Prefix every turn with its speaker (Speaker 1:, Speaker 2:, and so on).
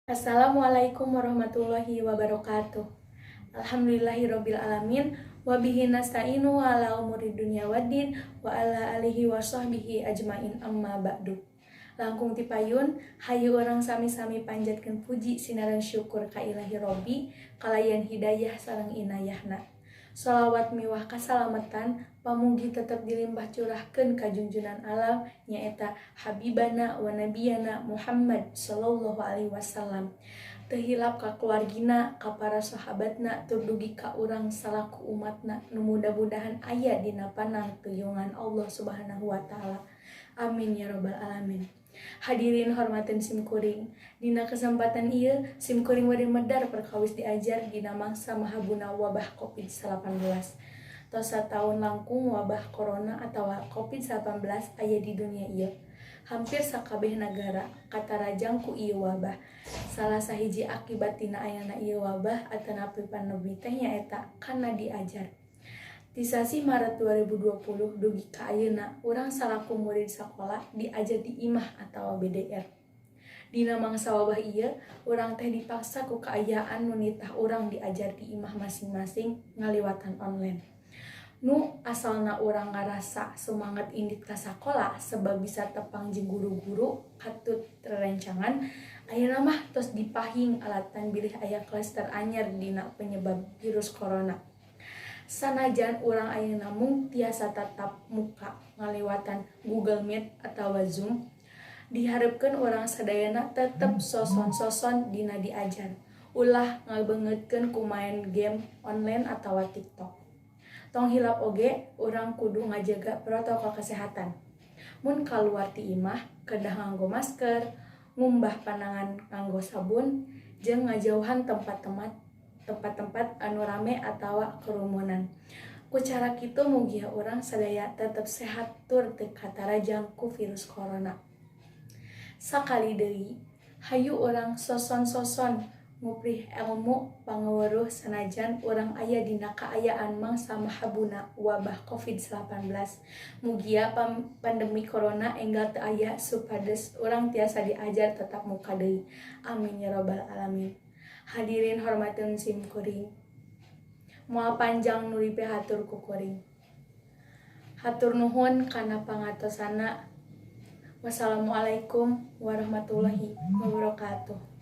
Speaker 1: Assalamualaikum warahmatullahi wabarakatuh. Alhamdulillahirabbil alamin wa bihi nasta'inu ala umuri dunya waddin wa ala alihi wa sahbihi ajmain, amma ba'du. Langkung ti payun, hayu urang sami-sami panjatkeun puji sinareng syukur ka Ilahi Robbi kalayan hidayah sareng inayahna. Sholawat miwah kasalamatan pamugi tetep dilimpah curahkeun ka junjunan alam, nyaeta Habibana wa Nabiyana Muhammad sallallahu alaihi wasallam. Teu hilap ka keluargina, ka para sahabatna, tur dugi ka urang salaku umatna nu mudah-mudahan aya dina panangtuyungan Allah Subhanahu wa Ta'ala. Amin ya robbal alamin. Hadirin hormateun simkuring, dina kesempatan ieu simkuring bade medar perkawis diajar dina mangsa mahabuna wabah Covid-19. Tos sataun langkung wabah corona atawa Covid-19 aya di dunia ieu. Hampir sakabeh nagara katarajang ku ieu wabah. Salah sahiji akibat tina ayana ieu wabah atanapi pandemi teh nyaeta kana diajar. Ti sasih Maret 2020 dugi ka ayeuna, urang salaku murid sakola diajar di imah atawa BDR. Dina mangsa wabah ieu, urang teh dipaksa ku kaayaan nu nitah urang diajar di imah masing-masing ngaliwatan online. Nu asalna urang ngarasa semangat indit ka sakola sebab bisa tepang jeung guru-guru katut rerencangan, ayeuna mah tos dipahing alatan bilih aya klaster anyar dina penyebab virus corona. Sanajan urang ayeuna mung tiasa tatap muka ngaliwatan Google Meet atawa Zoom, diharepkeun urang sadayana tetep soson-soson dina diajar, ulah ngabeungeutkeun ku maen game online atawa TikTok. Tong hilap oge urang kudu ngajaga protokol kesehatan. Mun kaluar ti imah kedah nganggo masker, ngumbah panangan nganggo sabun, jeung ngajauhan tempat-tempat anu rame atawa kerumunan. Ku cara kitu mugia urang sadaya tetep sehat tur teu katarajang ku virus corona. Sakali deui, hayu urang soson-soson nguprih elmu pangaweruh sanajan urang aya dina kaayaan mangsa mahabuna wabah Covid-19. Mugia pandemi corona enggal teu aya supados urang tiasa diajar tatap muka deui. Amin ya robbal alamin. Hadirin hormateun sim kuring. Moal panjang nu dipihatur ku kuring. Hatur nuhun kana pangatosana. Wassalamualaikum warahmatullahi wabarakatuh.